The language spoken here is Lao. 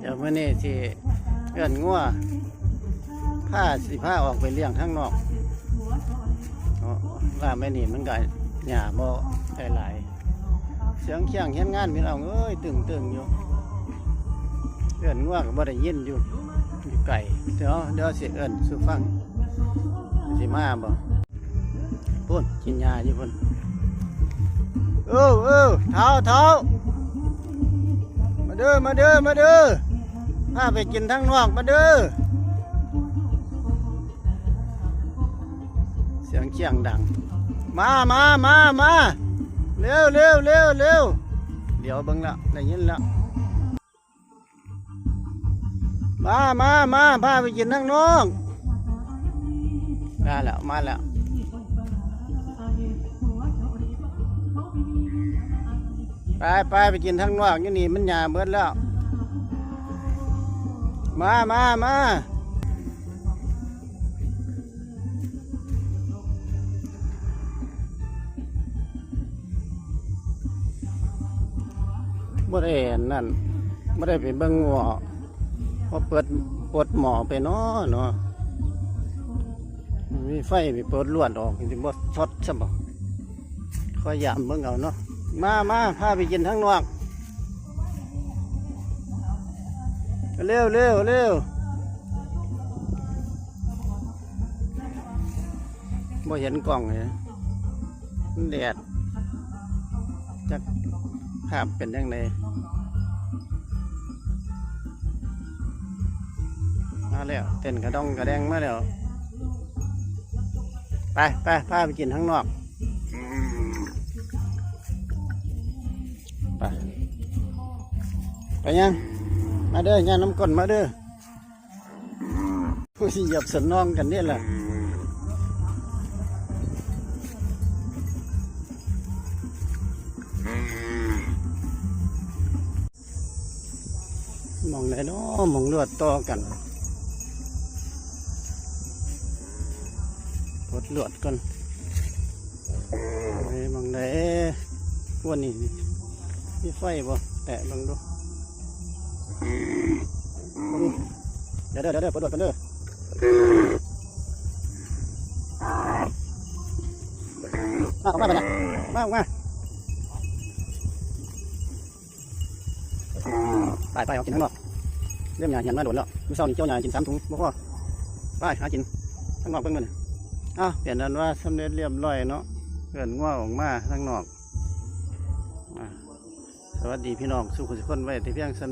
ດຽວມື້ນີ້ຊິເອີ້ນງົວ ພາ ຊິພາອອກໄປລ້ຽງທາງນອກເນາະ ວ່າແມ່ນີ້ມັນກໍຫຍ້າບໍ່ໄດ້ຫຼາຍ. ສຽງຄຽງຮຽນງານ ພີ່ນ້ອງເອີຍ ຕຶງໆຢູ່ ເອີ້ນງົວກໍບໍ່ໄດ້ຍິນຢູ່ ຢູ່ໄກ. ດຽວ ດຽວຊິເອີ້ນສູ່ຟັງ ຊິມາບໍ່? ພຸ້ນ ກິນຫຍ້າຢູ່ພຸ້ນ. ເອີ ເອີ ເຖົ້າ ເຖົ້າ ມາເດີ ມາເດີ ມາເດີ, ພາໄປກິນທາງນອກ ມາເດີ. ສຽງຄຽງດັງ ມາ ມາ ມາ ມາ ເລັວ ເລັວ ເລັວ ເລັວ. ດຽວເບິ່ງແລ້ວ ໄດ້ຍິນແລ້ວ. ມາ ມາ ມາ ພາໄປກິນທາງນອກ. ມາແລ້ວ ມາແລ້ວ. ໄປ ໄປ ໄປກິນທາງນອກ ຢູ່ນີ້ມັນຫຍ້າເບິດແລ້ວ. ມາ ມາ ມາ. ບໍ່ໄດ້ອັນນັ້ນ ບໍ່ໄດ້ໄປເບິ່ງໝໍ້ ພໍເປີດ ປົດໝໍ້ໄປເນາະ ເນາະ ມີໄຟໄປເປີດລວດອອກ ຊິບໍ່ຊັອດຊະບໍ? ຄອຍຢາມເບິ່ງເອົາເນາະ. ມາ ມາ ພາໄປກິນທາງນອກ ເລັວ ເລັວ ເລັວ. ບໍ່ເຫັນກ້ອງເລີຍ ມັນແດດ ຈັກພາບເປັນຈັ່ງໃດ. ມາແລ້ວ ເຕັ້ນກະດອງກະແດງມາແລ້ວ. ໄປ ໄປ ພາໄປກິນທາງນອກ ໄປ ໄປຫຍັງ? ມາເດີ ຍ່າງນຳກົ້ນມາເດີ. ຜູ້ຊິຢຽບສະໜອງກັນນີ້ລະ ໝ່ອງໃດເນາະ ໝ່ອງລວດຕໍ່ກັນ ປົດລວດກ່ອນ. ເອີ ໝ່ອງໃດ ໂອ້ ນີ້ ນີ້ ມີໄຟບໍ່? ແຕະເບິ່ງດູ. ເບິ່ງ ດຽວເດີ ດຽວເດີ ເປີດລົດກ່ອນເດີ. ມາ ອອກມາບັດນີ້ ມາ ອອກມາ. ໄປ ໄປ ເອົາກິນທາງນອກ ເລີ່ມຫຍ້າເຫື່ອນມາໂດນແລ້ວ. ມື້ເຊົ້ານີ້ກ່ຽວຫຍ້າກິນສາມຖົງບໍ່ພໍ. ໄປຫາກິນທາງນອກເບິ່ງມື້ນີ້. ອ້າວ ເປັນອັນວ່າສຳເລັດລຽບລ້ອຍເນາະ ເອີ້ນງົວອອກມາທາງນອກ. ອາ ສະຫວັດດີພີ່ນ້ອງສູ່ຜູ້ສູ່ຄົນໄວ້ແຕ່ພຽງສ່ຳ